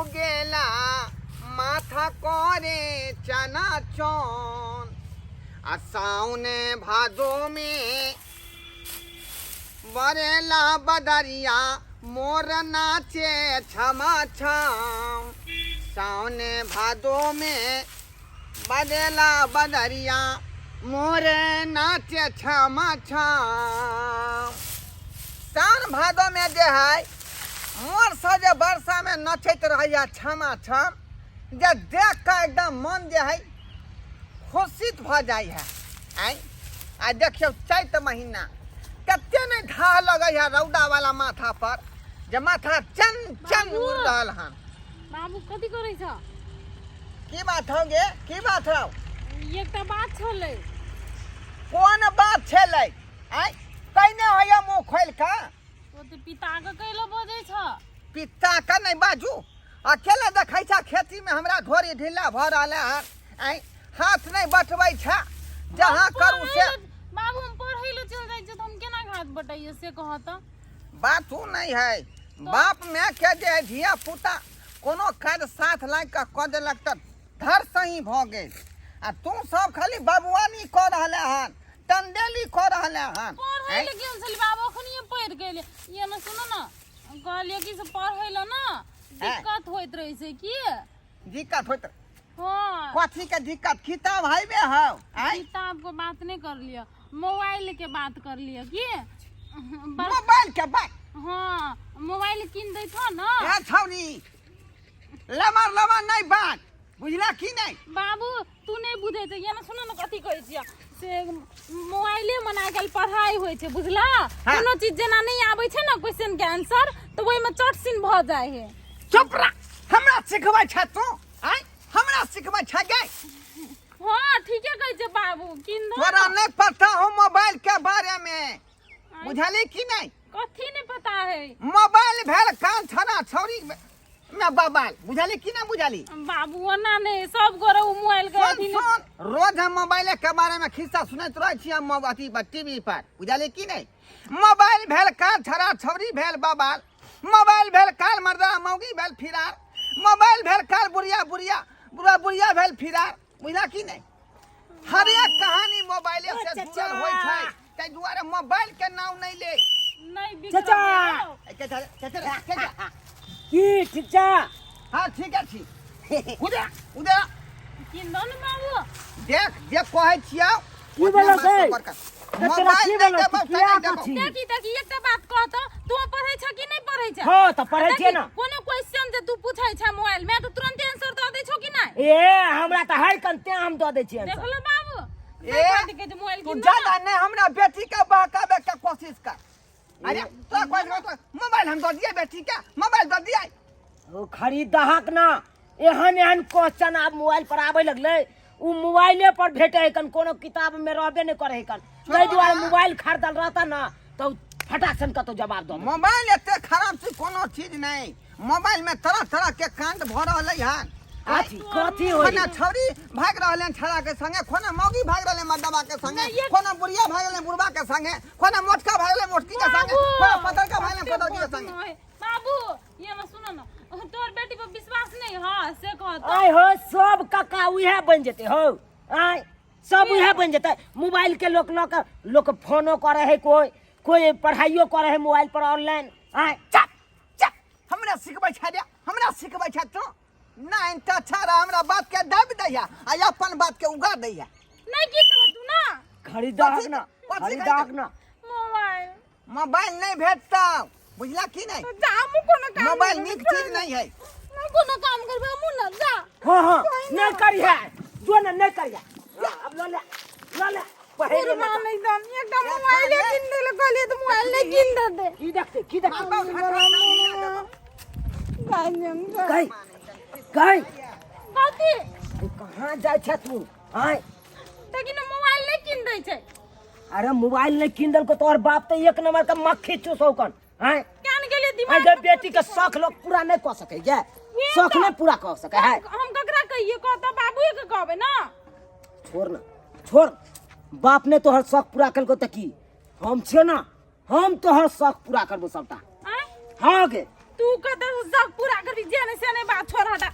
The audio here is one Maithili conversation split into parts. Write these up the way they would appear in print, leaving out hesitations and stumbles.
उगेला माथा करे चना चौन आ साउने भादो में बरेला बदरिया मोर नाचे क्षमा छम। साउने भादो में बरेला बदरिया मोर नाचे क्षमा छम। साउन भादो में जे है मोर सब जे वर्षा में नचैत रहैया क्षमा छम, जे देख कऽ एकदम मन जे है खुशित भऽ जाइ है। आँय आ देखियौ चैत महीना कते नहि धाह लगै है रौदा वाला माथा पर, जे माथा चन चन बाबू। उड़ रहल हन। बाबू कथी करै छ? की बात हौ गे, की बात हौ? एकटा बात छलै। कोन बात छलै? आँय कहिने होइया मुँह खोलि कऽ। ओ तऽ पिता के कैलो बजै छ? पिता के नहि बाजू, अकेले देखै छ खेती में हमरा ढोरी ढीला भऽ रहल हन। आँय हाथ नहि बटबै छ, जहाँ करू से। बाबू हम पढ़ै लए चलि जाइ छियै तऽ हम केना हाथ बटैयै से कह तऽ। बात ओ नहि है, बाप माय के जे है धिया पुता कोनो काज साथ लागि कऽ कऽ देलक तऽ धर सही भऽ गेल, आ तू सब खाली बबुआनी कऽ रहले हन, टंडेली कऽ रहले हन। पढ़ै लए गेल छली बाबू, अखनिये पढ़ि गेल। ये ने सुनू ने, कहलियै कि से पढ़ै लए ने दिक्कत होइत रहै छै। की दिक्कत होइत? हाँ। कथी के दिक्कत? किताब हैबे हौ? आँय किताब के बात नहीं कर लिअ, मोबाइल के बात कर लिअ। की मोबाइल के बात? हाँ, मोबाइल कीन दैत हो ना। ए छौरी, लमर लमर नहीं बात बुझला की नहीं? बाबू तू नहीं बुझै छै। ये ना सुन ना कथी कहै छियै से, मोबाइले में आइ काल्हि पढ़ाई होइ छै बुझला। हाँ। कोनो चीज जेना नहीं आबै छै ना क्वेश्चन के आंसर, तऽ ओहिमे चट सिन भऽ जाइ है। चुप रह, हमरा सिखबै छै तू? आँय हमरा सिखबै छै गे? हाँ ठीके कहै छै बाबू, कीन दो तोरा ना। नहीं पता हो मोबाइल के बारे में, बुझली की नहीं? कथी नहीं पता है? मोबाइल भेल कान छना छौरी में बबाल, बुझली की नहीं बुझली? बाबू ओना नहीं, सब गोरे उ मोबाइल के सुन, अथी नहीं- सुन, रोज हम मोबाइल के बारे में खिस्सा सुनैत रहै छी हम अथी पर टीवी पर, बुझली की नहीं? मोबाइल भेल कान छड़ा छौरी भेल बबाल, मोबाइल भेल काल मर्दा मौगी भेल फिरार, मोबाइल भेल काल बुढ़िया बुढ़िया बुढ़ा बुढ़िया भेल फिरार, बुझला की नहीं? हर एक कहानी मोबाइले से चाचा। जुड़ल होइ छै, ताहि दुआरे मोबाइल के नाम नहीं ले। नहीं बिगड़ल चाचा। है। ए, चाचा, चाचा, चाचा। की ठीक छा? हाँ ठीक है, ठीक। उधर उधर कीन दो ना बाबू। देख जे कहै छियौ की भेलौ से? मोबाइल तोरा की नहि भेलौ? देबौ, तू तऽ किया नहि देबौ। कथी? देखी देखी, एकटा बात कह तऽ, तू पढ़ै छ कि नहीं पढ़ै छ? हाँ, तऽ पढ़ै छियै ना। कोनो क्वेश्चन जे तू पूछै छ मोबाइल में तऽ तुरंत आंसर दऽ दै छौ कि नहीं? ए हमरा तऽ हर कन ते हम दऽ दै छियै answer। देखलो बाबू, ए, देखा देखै मोबाइल तू की ज्यादा नहीं हमरा बेटी के बहकावे के कोशिश कर। अरे तो कोई मोबाइल हम दऽ दिए बेटी के, मोबाइल दऽ दिए। ओ खरीदहक ना, एहन एहन क्वेश्चन आब मोबाइल पर आबै लगलै, उ मोबाइले पर भेटै है कन, कोनो किताब में रहबे नहि करै है कन, ताहि दुआरे मोबाइल खरीदल रहता ना तऽ फटाक सन कतौ जवाब दऽ देतै। मोबाइल एते खराब छै कोनो चीज नहीं, मोबाइल में तरह तरह के कांड भऽ रहलै हन। कथी कथी होई? खोना छौरी भागि रहलै हन छौड़ा के संगे, खोना मौगी भागि रहलै मर्दबा के संगे, खोना बुढ़िया भागि रहलै बुढ़बा के संगे, खोना मोटका भागि रहलै मोटकी के संगे, खोना पतरका भागि रहलै पतरकी के संगे। बाबू ये में सुनो ना, तोर बेटी पर विश्वास नहीं है से कह तो। आय हो सब काका उहे बन जेते हो, आय सब उहे बन जेते। मोबाइल के लोक लऽ के लोक फोनो करे है, कोई कोई पढ़ाइयो करे है मोबाइल पर ऑनलाइन। आय चुप चुप, हमरा सिखबै छै रे, हमरा सिखबै छै तू? नहीं तऽ छाड़ा हमरा बात के दाबि दैया आ अपन बात के उगा दैया। नहीं की तू ना खरीदहक ना, कथी खरीदहक ना मोबाइल। मोबाइल नहीं भेटतौ, बुझला की नहीं? तो जा, हमहूँ कोनो काम मोबाइल नहीं नीक करबै। चीज नहीं है। नहीं कोनो काम करबै हमहूँ ना, जा। हाँ हाँ नहीं करिहे, जो ना नहीं करिहे। ला, अब ल ले, ल ले, पहिले कुर्बान ले। एकदम, एकटा मोबाइले कीन देले, कहलियै तऽ मोबाइल नहीं कीन देते। की देखते, की देखते? गई गई कथी? कहाँ जाइ छै तू? आय लेकिन मोबाइल नहीं कीन दै छै। अरे मोबाइल नहीं कीन देलको तोहर बाप तो एक नंबर का मक्खी चूसौ कन। आय केन गेलियै आय दिमाग गे बेटी के शौक लोग पूरा नहीं कऽ सकै गे, शौक नहीं पूरा कऽ सकै है। हम ककरा कहियै कह तऽ? बाबूए के कहबै ना। छोड़ ना, छोड़, बाप ने तोहर शौक पूरा कलको तऽ की हम छियो ना, हम तोहर शौक पूरा करबो सबटा। आय हाँ गे, तू कतऽ शौक पूरा करबी जे नहि से नहि बात छोड़ हटा।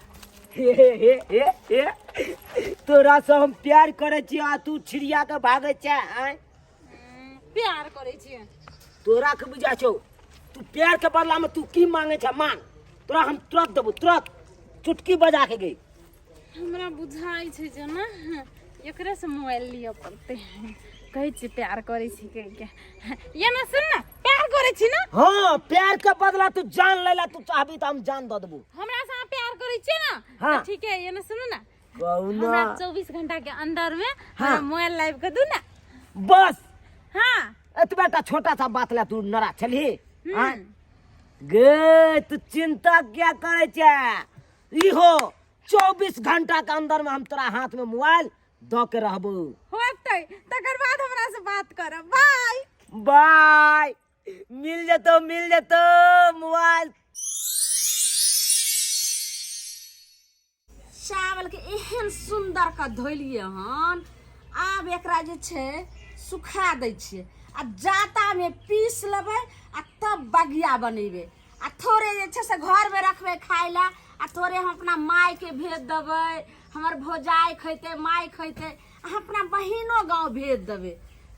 हे हे हे हे हे, तोरा से हम प्यार करै छी आ तू छिड़िया के भागै छै आँय? प्यार करै छियै। तोरा के बुझा छौ तू प्यार के बदला में तू की मांगे छै मांग, तोरा हम तुरंत देबो, तुरंत चुटकी बजा के गई। हमरा बुझाइ छै जे ने एकरे से मोबाइल लिअ पड़तै। कहै छी प्यार करै छी कहि के, ये ना सुन ना, प्यार करै छी ना? हाँ, प्यार के बदला तू जान लेला, तू चाहबी तो हम जान दऽ देबो। हमरा से अहाँ प्यार करै छियै ना? हाँ। तऽ ठीक है, ये ना सुनू ना, कहू ना। हमरा 24 घंटा के अंदर में हाँ। हमरा मोबाइल लाइव के दू ना। बस। हाँ। एतबे टा छोटा सा बात ला तू नाराज छलही? आँय? गे तू चिंता क्या करे छै, इहो 24 घंटा के अंदर में हम तोरा हाथ में मोबाइल दऽ के रहबो। होतै तकर बाद हमरा से बात करब। बाय बाय। मिल जेतो, मिल जेतो मोबाइल। चावल के एहन सुंदर के धोलिए हन, आब एकरा जे छै सुखा दै छियै आ जाता में पीस लेबै आ तब बगिया बनेबै आ थोड़े जे छै से घरमे रखबै खाय लए आ थोड़े हम अपना मायके भेज देबै, हमर भौजाइ खैतै, माय खैतै आ हम अपना बहिनो गाँव भेज देबै,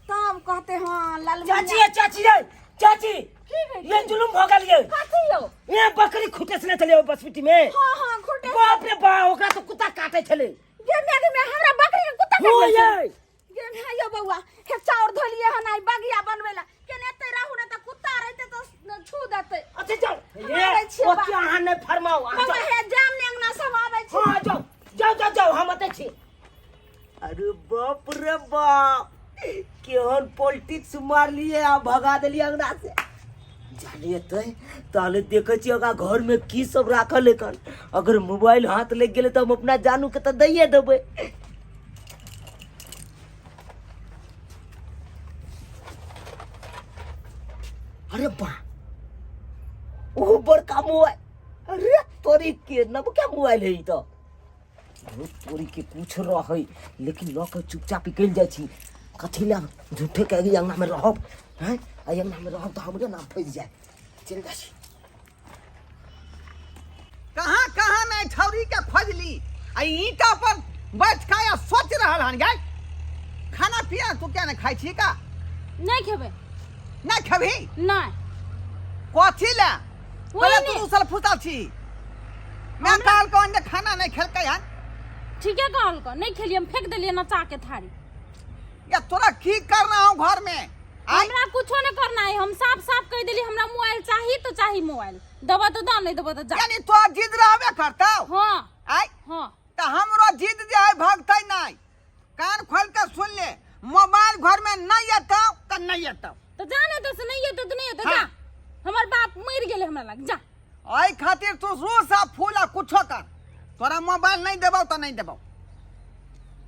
तब कहतै हँ ललमुनिया। चाची ये, चाची ये, चाची। की भेल? ये जुलुम हो गेल ये। कथी यौ? ये बकरी खुटे से छलै बसबिटी में। हाँ हाँ खुटे। बाप रे बाप, ओकरा तो कुत्ता काटे छलै। गे my गे my, हमरा बकरी के कुत्ता हो काटै छै। ये। गे my यौ बौआ, हे चाउर धोलिए हन आई बगिया बनबै ला, केने एतै रहू ने तऽ कुत्ता रहतै तऽ छू देतै। अच्छा जाओ। हम ये, आबै छियै ओते बा। अहाँ नहि फरमाउ, अहाँ बौआ, जाउ। हे जाम ने अंगना सब आबै छी। हाँ, जाउ जाउ जाउ जाउ, हम एतै छी। अरे बाप रे बाप, केहन पॉलिटिक्स मारलिए आ भगा देलिए अंगना से। जानिए ताले देखे छी ओकरा घर में की सब राखल है कन। अगर मोबाइल हाथ लग गेलै तऽ हम अपना जानू के तऽ दैये देबै। अरे बा, ओ बड़का मोबाइल, अरे तोरी के नबका मोबाइल है ई तऽ। अरे तोरी के कुछ रहै, लेकिन लऽ के चुपचाप निकलि जाइ छी। कथी लए झूठे के एहि अंगना में रहब हैं, एहि अंगना में रहब तऽ हमरे नाम फँसि जायत। चलि जाइ छी। कहाँ कहाँ नहीं छौरी के खोजली आ ईंटा पर बैठ के आ सोच रहल हन गाय। खाना पीना तू क्या नहीं खाई छी का? नहीं खेबै। नहीं खेबही? नहीं। कथी ले? वही पहले तू ने। उसल फुसल छी। मैं कहल कौन जे खाना नहीं खेलकै हन। ठीके कहल को नहीं खेलिए, हम फेंक देलिए नचा के थारी। या तोरा की करना हो घर में? आय? हमरा कुछो नहीं करना है, हम साफ साफ कह देली हमरा मोबाइल चाही तो चाही, मोबाइल दबा तो दा, नहीं दबा तो जा। यानी तोरा जिद रहबे करतौ? हाँ। आय? हाँ। त हमरो जिद जे है भगतै नहीं। कान खोल के सुन ले, मोबाइल घर में नहीं एतौ त नहीं एतौ। तो जा नहीं तो से नहीं एतौ तो नहीं एतौ, जा। हाँ। हमर बाप मर गेले हमरा लग, जा। एहि खातिर तू रोज आ फूल आ कुछो कर, तोरा मोबाइल नहीं देबौ त नहीं देबौ।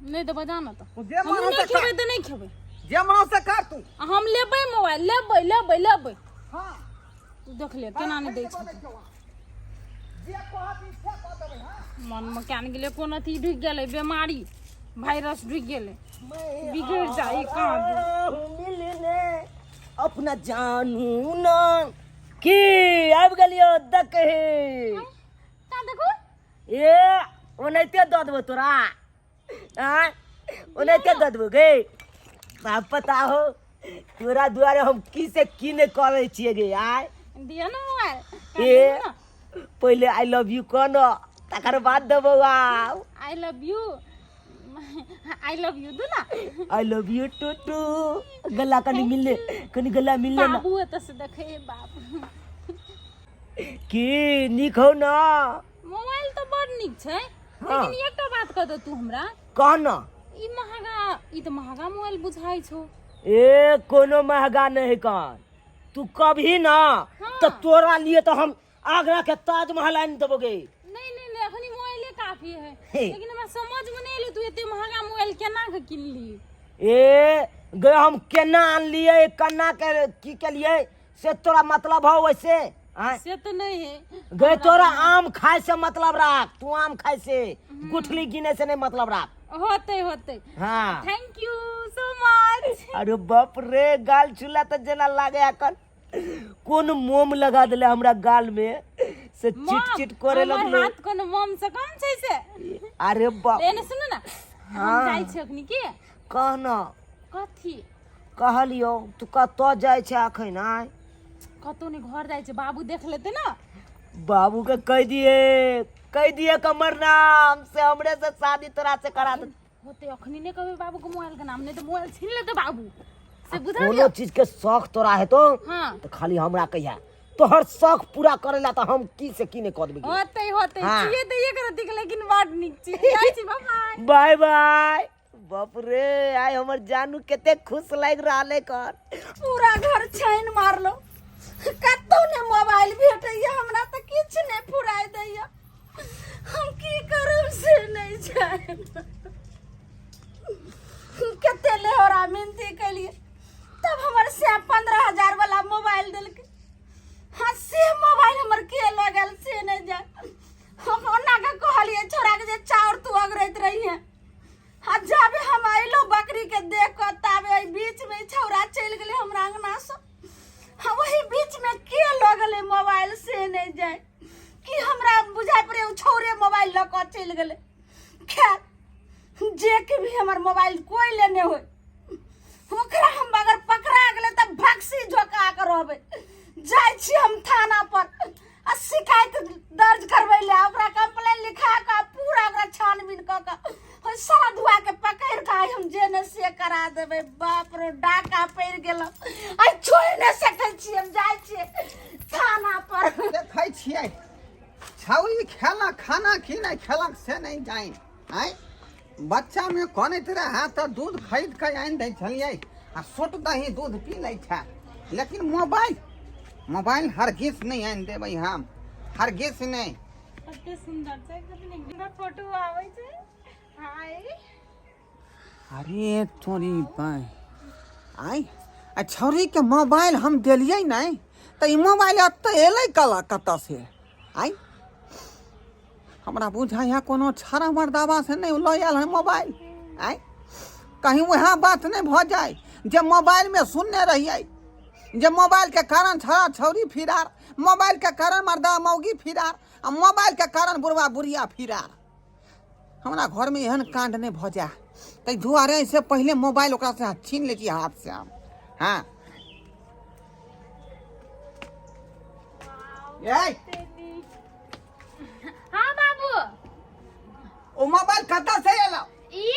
नहीं देबौ जा ना तो। तू जे हम मन नहीं से खेबै कर। तो नहीं खेबै। जे मन से कर तू। आ हम लेबै मोबाइल, लेबै लेबै लेबै। हाँ। तू देख ले केना नहीं दै छै। जे कहबी से कऽ देबै। हाँ। मन में केन गेलै कोन अथी ढुकि गेलै, बीमारी वायरस ढुकि गेलै, बिगड़ जाई कहाँ। मिलने अपना जानू ना की आबि गेलियो देखही। का देखू? ए ओनाहिते दऽ देबो तोरा, आँय ओनाहिते दऽ देबो गे। बाप पता हो तोरा दुआरे हम की से की नहि करै छियै गे। आय दिअ ना मोबाइल। ए पहिले I love you कह न, तकर बाद देबौ। आउ I love you, I love you दू ना। I love you two two. गला कनी मिलले, कनी गला मिलले ना। बाबू एतऽ से देखे बाप। की नीक हो ना? मोबाइल तऽ बड़ नीक छै। हाँ। लेकिन एकटा बात कह दे तू हमरा। कह ना। ई महंगा, ई तऽ महंगा मोबाइल बुझाइ छौ। ए कोनो महंगा नहीं कन, तू कभी ना। हाँ। तो तोरा लिए तो हम आगरा के ताजमहल आनि देबोगे। नहीं नहीं नहीं, अखनी मोबाइले काफी है। हे। लेकिन हमरा समझ में नहीं एलै तू एते महंगा मोबाइल केना के किनली? ए गे हम केना आनलियै, केना के की केलियै से तोरा मतलब हो वैसे? आँय? से तो नहीं है। गे तोरा आम खाय से मतलब राख, तू आम खाय से गुठली गिने से नहीं मतलब राख। होते होते। हाँ। Thank you so much. अरे बाप रे, गाल छुला तऽ जेना लागे अखन कोन मोम लगा देले हमरा गाल में। से चिट चिट करे हमर लगलो। हाथ कोनो मोम से कम छै से? अरे बाप। एने सुनू ने, हम जाइ छी अखनी की। कह न। कथी? कहलियौ तू कतऽ जाइ छै अखन आय? कतौ नहि, घर जाइ छै, बाबू देख लेते ने। बाबू के कहि दिए, कहि दिए कमर नाम से हमरे से शादी तोरा से करा दे। होते अखनी नहि कहबै बाबू के मोबाइल के नाम, नहि तऽ मोबाइल छीन लेते बाबू से, बुझलियै? कोनो चीज के शौक तोरा हेतौ हाँ। तऽ खाली हमरा कहिया, तोहर शौक पूरा करे ला तऽ हम की से की नहि कऽ देबै। होते होते। हाँ। छियै तऽ एक रत्ती के, लेकिन बड नीक छी। जाइ छी, बाय। बाय बाय। बाप रे, आइ हमर जानू कते खुश लागि रहल है कर। पूरा घर छानि मारलो, कतौ ने मोबाइल भेटैया हमरा, तऽ किछु नहि फुराय दैया। हम की करब से नहि जानि। कते लेहोरा मिनती केलिए तब हमर से 15,000 वाला मोबाइल देलकै। हाँ, से मोबाइल हमर के लऽ गेल से नहि जान। हम ओना के कहलिए छोड़ा के जे चाउर तू अगरैत रही है। हाँ, जाबे हम अयलो बकरी के देख कऽ ताबे एहि बीच में ई छौड़ा चलि गेलै हमरा अंगना से। हाँ, वही बीच में के लऽ गेलै मोबाइल से नहि जाय कि हमरा बुझाइ पड़े ओ छौड़े मोबाइल लऽ कऽ चलि गेलै। खैर, जे के भी हमर मोबाइल कोइ लेने होय, ओकरा हम अगर पकड़ा गेलै तऽ भक्सी झोका कऽ रहबै। जाइ छी हम थाना पर आ शिकायत दर्ज करबै ले, ओकरा कंप्लेन लिखा कऽ पूरा ओकरा छानबीन कऽ कऽ ओहि सारा धुआ के पकड़ि कऽ आइ हम जे ने से करा देबै। बाप रो, डाका पड़ि गेल, आइ छोड़ि नहि सकै छी। हम जाइ छियै थाना पर। देखै छियै छौरी खेलक खाना की नहि खेलक से नहि जानि। आँय, बच्चामे कनैत रहए तऽ दूध खरीद कऽ आनि दै छलियै आ सोट दही दूध पी लै छै, लेकिन मोबाइल, मोबाइल हरगिज नहि आनि देबै हम, हरगिज नहि। कते सुन्दर छै, कते नीक फोटो आबै छै। हाय। अरे तोरी पाइ, आइ आ छौरीके मोबाइल हम देलियै नहि तऽ ई मोबाइल एतऽ एलै कला कतऽ से? आइ हमरा बुझाइ है कोनो छाड़ा मर्दाबा से नहि लऽ आयल है मोबाइल। आइ कहीं वएह बात नहि भऽ जाय जे मोबाइलमे सुनने रहियै जे मोबाइलके कारण छौड़ा छौरी फिरार, मोबाइलके कारण मर्दा मौगी फिरार आ मोबाइलके कारण बुढ़वा बुढ़िया फिरार। हमरा घरमे एहन कांड नहि भऽ जाय, ताहि दुआरे एहिसँ पहिले मोबाइल ओकरासँ छीन लै छी हाथसँ हम। हँ, ए। हाँ बाबू। ओ मोबाइल कतऽ से एलो? ई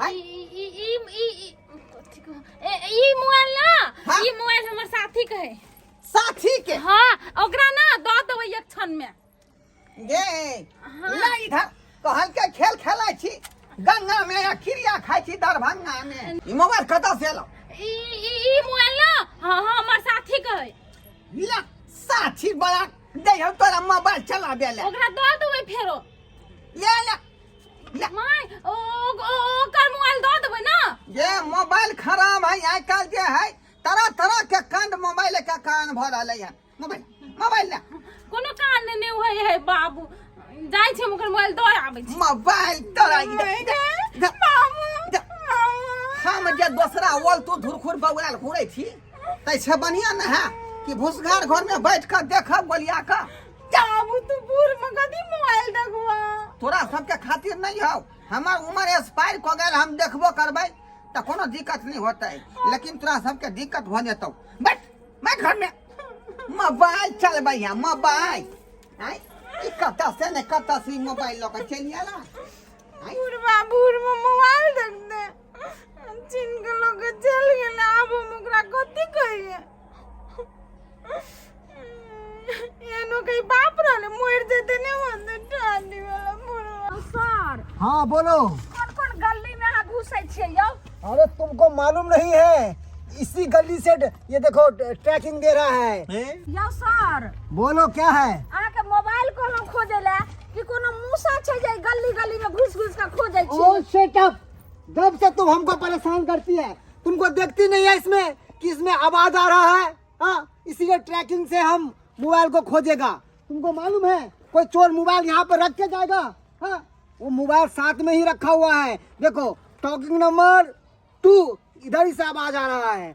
आँय? ई ई ई ई ई कथी कह, ए, ई मोबाइल ना। हाँ? ई मोबाइल हमर साथी के है। साथी के? हाँ, ओकरा ना दऽ देबै एक क्षण में। गे ला इधर, कहल के खेल खेलै छी गंगा में या क्रिया खाइ छी दरभंगा में। ई मोबाइल कतऽ से एलो? ई ई ई मोबाइल ना, हाँ हाँ, हमर साथी के है। ला साथी बड़ा दे हम तोरा मोबाइल चलाबे ले। ओकरा दऽ देबै फेरो। ले ले ले। My, ओ ओ- ओकर मोबाइल दऽ देबै ना। ये मोबाइल खराब है। आइ काल्हि जे है तरह तरह के कांड मोबाइल के कारण भऽ रहलै है। मोबाइल, मोबाइल ले। कोनो कांड नहि होइ है बाबू, जाइ छी हम ओकर मोबाइल दऽ आबै छी। मोबाइल तोरा इधर, इधर, इधर, इधर। हम जे दोसरा ओल तू धुरखुर बौआल घुरै छी ताहिसँ बढ़िआँ ने है कि भुसघार घरमे बैठ कऽ देखब गोलिया कऽ। बाबू, तू बूढ़ में कथी मोबाइल देखबा? तोरा सबके खातिर नहीं हौ, हमर उम्र एक्सपायर कऽ गेल, हम देखबो करबै तऽ कोनो दिक्कत नहीं होतै, लेकिन तोरा सबके दिक्कत भऽ जेतौ। बैठ बैठ घरमे, मोबाइल चलबै है मोबाइल। आँय, ई कतऽ से ने कतऽ से ई मोबाइल लऽ कऽ चलि आयल। आँय? बुढ़वा बूढ़ में मोबाइल देखते छीन के लोग चल गेल, आब हम ओकरा कथी कहिए? एनो कहीं बाप रहले मर जेते ने होते ठानी वाला बुढ़वा। सर। हाँ, बोलो। कोन कोन गली में अहाँ घुसै छियै यौ? अरे, तुमको मालूम नहीं है, इसी गली से ये देखो ट्रैकिंग दे रहा है। यौ सर। बोलो, क्या है? अहाँके मोबाइल कहलहुँ खोजै लए कि कोनो मूसा छै जे गली गली में घुस घुस के खोजै ओ छी? सेटअप, जब से तुम हमको परेशान करती है, तुमको देखती नहीं है इसमें कि इसमें आवाज आ रहा है। हाँ, इसीलिए ट्रैकिंग से हम मोबाइल को खोजेगा। तुमको मालूम है कोई चोर मोबाइल यहाँ पर रख के जाएगा? हाँ, वो मोबाइल साथ में ही रखा हुआ है। देखो, टॉकिंग नंबर 2, इधर ही से आवाज आ रहा है।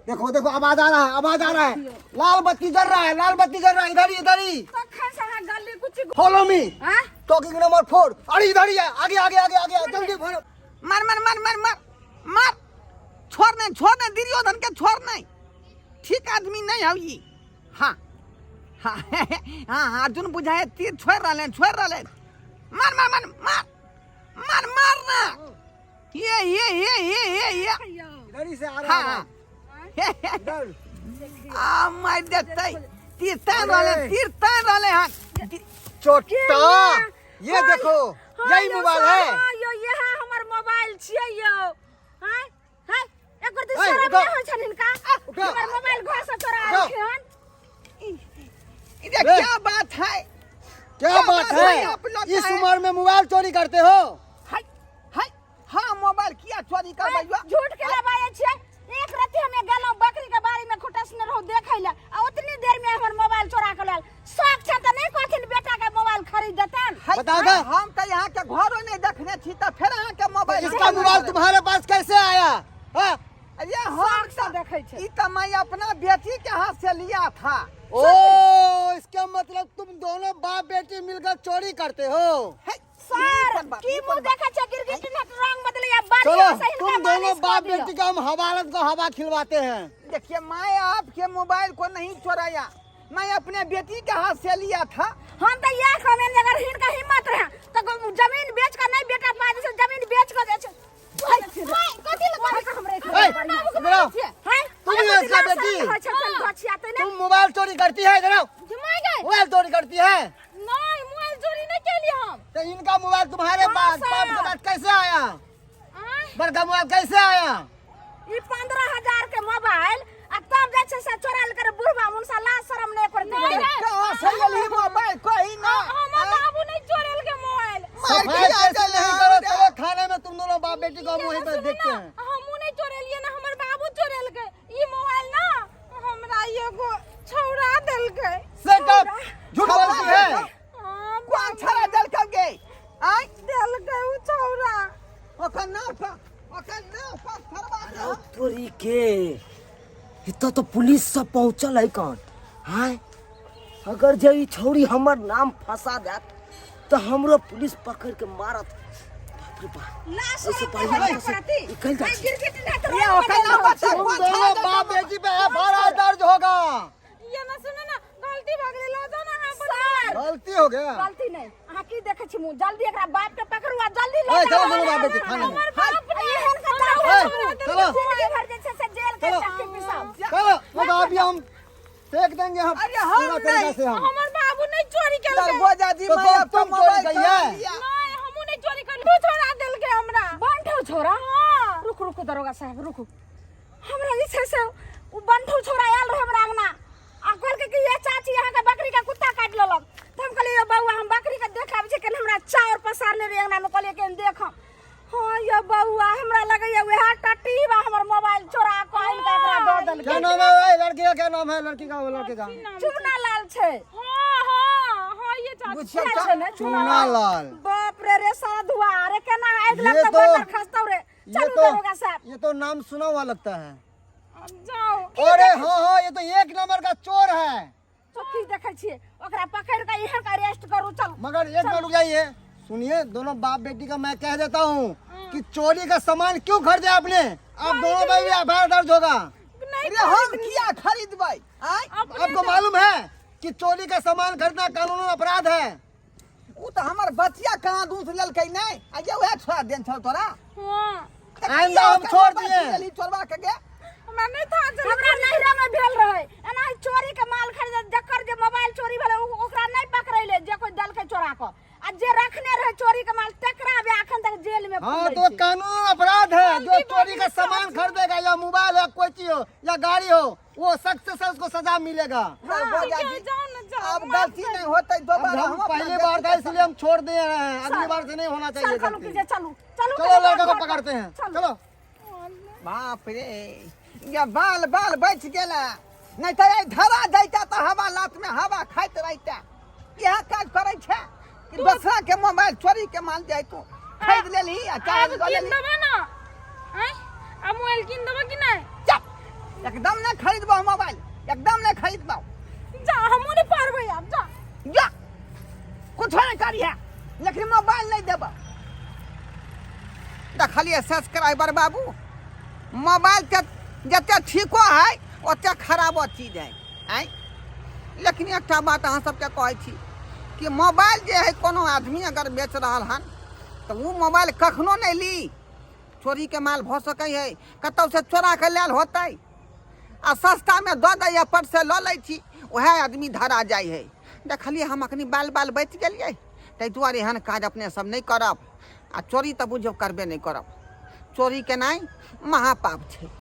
देखो देखो, आवाज आ रहा है, आवाज आ रहा है, लाल बत्ती जल रहा है, लाल बत्ती जल रहा है। इधर ही, इधर ही। कखन से अहाँ गली कुची फॉलो मी। हाँ? Talking number 4। अरे इधर ही है, आगे आगे आगे आगे, जल्दी फॉलो। मार मार मार मार मार मार, छोड़ नहीं, छोड़ नहीं, दुर्योधन के छोड़ नहीं, ठीक आदमी नहीं है ई। हाँ हाँ हाँ, अर्जुन बुझाए तीर छोड़ रहे, छोड़ रहे। मार मार मार मार मार मार ना, ये ये ये ये ये ये इधर ही से आ रहा हाँ है। इधर। आ मार देते, तीर तान रहे, तीर तान रहे। हाँ चोटा, ये देखो, यही मोबाइल है। हाँ यो, ये है हमर मोबाइल छियै यो। हां हां, एक बार ऐ, शरम उठाओ। नहि होइ छनि हिनका? उठाओ। हमर मोबाइल घर से चोरा उठाओ। आयल हन। इधर ले। क्या बात है? क्या क्या बात बात है, है, आप लोग इस का है? उम्र में मोबाइल चोरी करते हो? हाय हाय, हाँ, मोबाइल किया चोरी कर भैया? झूठ के लबाए छियै। एक राति हमे गेलहुँ बकरी के बाड़ी में खुटसने रहू देखै ले, आ उतनी देर में हमर मोबाइल चोरा के लायल। शौक छै तऽ नहि कहथिन बेटा के मोबाइल खरीद देतन? हाय, बताओ तो। हम तो यहाँ के घरो नहीं देखने छी, तो फिर अहाँ के मोबाइल इसका मोबाइल तुम्हारे पास कैसे आया? हाँ? अरे हम शौक से देखै छै। ई तो मैं अपना बेटी के हाथ से लिया था। ओ, इसका मतलब तुम दोनों बाप बेटी मिलकर चोरी करते हो। है, सर ई कोन बात, की ई मुंह कोन बात? देखै छै? गिरगिट ने रंग बदलैया बाड़ी चलो से हिनका तुम दोनों बारिश कऽ बाप दियौ। बेटी का हम हवालत को हवा खिलवाते हैं। देखिए, मैं आपके मोबाइल को नहीं चुराया, मैं अपने बेटी के हाथ से लिया था। हम तऽ इएह कहबनि जे अगर हिनका हिम्मत रहे तऽ जमीन बेच कऽ नहि बेटा पाइ दै छै, जमीन बेच कऽ दै छै। कथी लए कहै छै हमरे? ए, इधर आओ। हैं? तुम ही हो इसका बेटी। तुम मोबाइल चोरी करती है? इधर आओ। जमाई गए। मोबाइल चोरी करती है? नहीं, मोबाइल चोरी नहीं केली हम। तो इनका मोबाइल तुम्हारे हाँ, पास सर। बाप के पास कैसे आया? आँय? बड़का मोबाइल कैसे आया? ई 15,000 के मोबाइल आ तब जे छै से चोराल कर बुढ़बा मुनसा लाज शरम नहि करते। नहीं, नहीं। कहाँ से लेली मोबाइल कही ना? हमर बाबू नहीं चोरेल के मोबाइल। मार सफाई खिया कैसे गेलै नहीं करो, हमरा। चलो थाने में, तुम दोनों बाप बेटी को हम वहीं पर सुनू देखते ना, हैं। हमहूँ नहीं चोरेलिए ना हमर बाबू चोरेल के ई मोबाइल ना, हमरा एगो छौड़ा देलकै। सेट अप, झूठ बोलती है। हाँ, कोन छड़ा देलकै गे? आय देलकै उ छौड़ा। ओकर नाम पर, ओकर नाम पर थरवा के हम तोरी के, एतऽ तऽ पुलिस सब पहुँचल है कन। हाँ, अगर जे ई छौड़ी हमर नाम फंसा देत तऽ हमरो पुलिस पकड़ के मारत। बाप रे बाप, लाज ओहिसँ शरम बढ़िआँ नहि तऽ से करती। निकलि जाइ छै। गिरगिट नहि तऽ ये रंग ओकर बदलि नाम रहल बता छै। तुम कोन दोनों छड़ा बाप देलकै? बेटी पे एफ I R दर्ज होगा। ये ना, सुनू ना, गलती भऽ गेलै, लऽ जाउ ना अहाँ अपन। सर गलती हो गया। गलती नहि, अहाँ की देखै छी मुँह? जल्दी एकरा बाप के पकड़ू आ जल्दी लऽ ए, जाउ। चलो दोनों बाप बेटी थाने में। हमर बाप आ नहि एहन के हमरा जाउ। ए, छौड़ा देलकै। चलो। जिंदगी भर जे छै से जेल के चलो। चक्की पिसाउ। चलो, वो तो अभी हम फेंक देंगे हम। अरे हम पूरा तरीका नहीं, से हम। हमर बाबू नहीं चोरी केलकै। दरगोजा जी तो मैं तुम आपका चोरी मोबाइल करी चोरा है? लिया। नहीं, हमहूँ नहीं चोरी करली, उ छोड़ा देलकै हमरा। बंठू छोरा? हाँ। रुकू रुकू दरोगा साहब, रुकू। हमरा जे छै से उ बंठू छोरा आयल रहे हमरा अंगना आ कहलकै कि ये चाची, अहाँके बकरी के कुत्ता काटि लेलक। तऽ हम कहलियै, यो बौआ, हम बकरी के देख आबै छी केना। हमरा चाउर पसारने रहे अंगना में, कहलियै केन देखम। हाँ यो बौआ, हमरा लगैया वएह टटीबा हमर मोबाइल चोरा कऽ आनि कऽ एकरा दऽ देलकै। क्या नाम है भाई लड़की का? क्या नाम है लड़की का, वो लड़के का? चूना लाल छै। हाँ हाँ हाँ, ये चाची। बुझियौ छै तऽ ने चूना लाल। बाप रे रे साधुआ रे, केना आगि ये लगतौ, तो- बड़ खसतौ रे। ये चलू तो दरोगा साहब। ये तो नाम सुना हुआ लगता है। अब जाओ। अरे हाँ हाँ, ये तो एक नंबर का चोर है। तो की देखै छियै? ओकरा पकड़ि कऽ एहन के अरेस्ट करू, चलू। मगर एक मिनट रुक जाइए, सुनिए, दोनों बाप बेटी का मैं कह देता हूँ कि चोरी का सामान क्यों खरीदे आपने? आप दोनों भाई भी एफ दर्ज होगा। नहीं। अरे हम किया खरीदबै? आय आपको मालूम है कि चोरी का सामान खरीदना कानूनन अपराध है? उ तऽ हमर बचिया कहाँ दूध लेलकै नहि, आ जे उएह छोड़ा देन छल तोरा। हाँ। तऽ आइंदा किया हम ओकर छोड़ मोबाइल दिए। की लेलही चोरबा के गे? हमरा नहीं था चल। हमरा नैहरा में भेल रहे एना ही, चोरी के माल खरीद, जकर जे मोबाइल चोरी भेलै ओकरा नहि पकड़ैले जे कोइ देलकै चोरा कऽ, आ जे रखने रहे चोरी के माल तकरा बे अखन तक जेल में हाँ फुलै तो छै। कानून अपराध है, जो चोरी का सामान खरीदेगा या मोबाइल हो, कोई चीज हो या गाड़ी हो, वो सख्त से सख्त उसको सजा मिलेगा। दरगोजा जी जाओ ना, जाओ। आब गलती नहीं होतै अब दोबारा। हम हम अपना पहली बेटी बार था के इसलिए हम छोड़ दे रहे हैं, अगली बार से नहीं होना चाहिए चल चलू गलती। की जे चलू चलू। चलो, लड़का को पकड़ते हैं, चलो। बाप रे, या बाल बाल बच गेला, नहीं तऽ आइ धरा जैता तऽ हवा लात में हवा खाइत रहिता। इएह काज करै छै कि दोसरा के मोबाइल चोरी के माल जाय तू खरीद लेलही आ आब चार्ज कऽ कीन लेलही। देबै ना? आँय, आब मोबाइल कीन देबै कि नहि? चल, एकदम नहि खरीदबौ मोबाइल, एकदम नहि खरीदबौ। जा, हमहूँ नहि पढ़बै आब, जा। जा, कुछो नहि करिहे, लेकिन मोबाइल नहि देबौ। देखलियै सब्सक्राइबर बाबू, मोबाइल के जते ठीको है ओते खराबो चीज है। आँय, लेकिन एकटा बात अहाँ सबके कहै छी कि मोबाइल जे है कोनो आदमी अगर बेच रहल हन तऽ ओ मोबाइल कखनो नहि ली। चोरीके माल भऽ सकै है, कतौसँ चोरा कऽ लायल होतै आ सस्तामे दऽ दैए, पर से लऽ लै छी, उएह आदमी धरा जाइ है। देखलियै हम अखनी बाल बाल बचि गेलियै। ताहि दुआरे एहन काज अपने सब नहि करब आ चोरी तऽ बुझियौ करबे नहि करब। चोरी केनाइ महापाप छै।